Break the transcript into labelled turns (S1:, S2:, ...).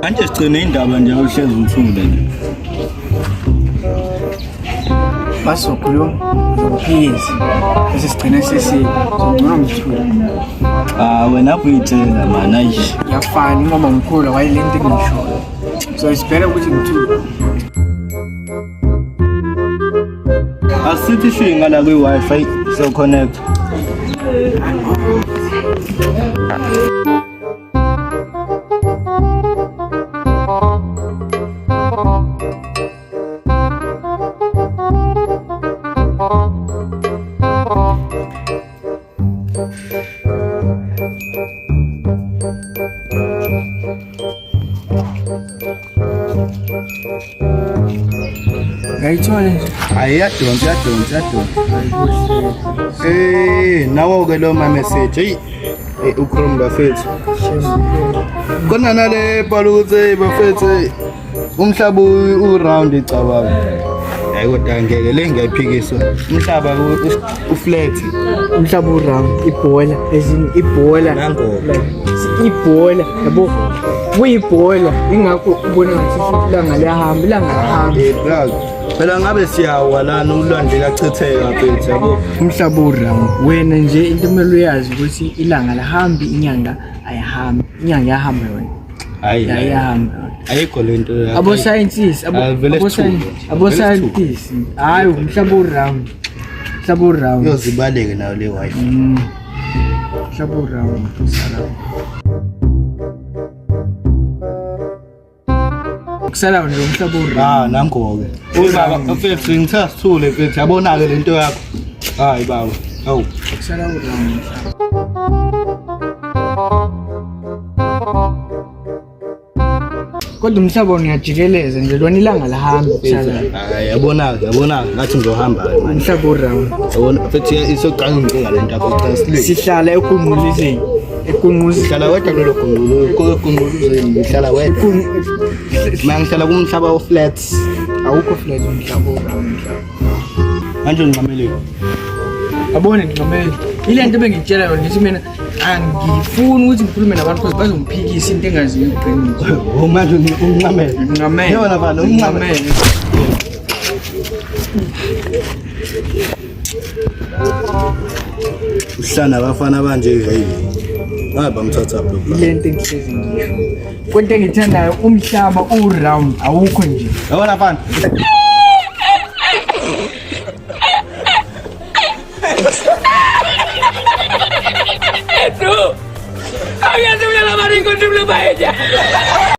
S1: Manje sigcine indaba nje uhlezi uthule nje.
S2: Bazokhuluma uzokuphikisa bese sigcine sesi ngcono ngithule.
S1: Ah wena uyitshela man ayi.
S2: Ngiyafana umama mkhulu wayelento engishoyo. So it's better ukuthi ngithule.
S1: Asithi shinga la kwi wifi so connect.
S2: Ngayithola nje.
S1: Hayi iyadonsa iyadonsa iyadonsa. Eh nawo ke lo ma message. Hey eh uChrome bafethu. Khona nale bhala ukuthi hey bafethu hey umhlaba u-round icabanga. Hayi kodwa ngeke le ngiyayiphikisa. Umhlaba u-flat.
S2: Umhlaba uround ibhola ezini ibhola.
S1: Nangoba.
S2: Ibhola yabo. Kuyibhola ingakho ubona ngathi ilanga liyahamba ilanga lihamba.
S1: Eh plug. Phela ngabe siyawa lana ulwandle lachitheka mfethu yabo.
S2: Umhlaba uround. Wena nje into kumele uyazi ukuthi ilanga lihambi inyanga ayihambi. Inyanga iyahamba yona.
S1: Hayi.
S2: Iyahamba yona.
S1: Ayikho lento yakho.
S2: Abo scientists, abo
S1: Ah, vele
S2: abo
S1: sithuke.
S2: abo
S1: Vele sithuke.
S2: scientists. Hayi umhlaba uround. Umhlaba uround.
S1: Uyozibaleke nayo le wifi.
S2: Umhlaba uround. Kusala nje umhlaba uround.
S1: Ah nango-ke. Ubaba mfethu ngithe sithule mfethu yabona-ke lento yakho. Hayi baba. Hawu.
S2: Kusala uround umhlaba. Kodwa umhlaba uyajikeleza nje lona ilanga lihambi kusala.
S1: Hayi yabona-ke yabona-ke ngathi ngizohamba-ke manje.
S2: Umhlaba uround.
S1: Yabona mfethu isoqala inkinga lento yakho cha silwe.
S2: Sihlala ekunqulizeni. Ekunquzini.
S1: Uhlala wedwa kulelo gungqulu, gungquluzeni uhlala wedwa. Mina ngihlala kumhlaba o-flat.
S2: Awukho flat umhlaba uround umhlaba.
S1: Manje ungincamele.
S2: Yabona ngincamele. Ile nto bengikutshela yona ngithi mina angifuni ukuthi ngikhulume nabantu because bazongiphikisa into engaziyo iqiniso.
S1: Oh manje ungincamele.
S2: Ngincamele.
S1: Yona bana ungincamele. Uhlala abafana banje hey. Hayi bamthatha lo.
S2: Ile nto engihlezi ngisho. Kwento engithandayo umhlaba u-round awukho nje.
S1: Yabona mfana.
S3: Tú! ¡Había subido la maricón, no lo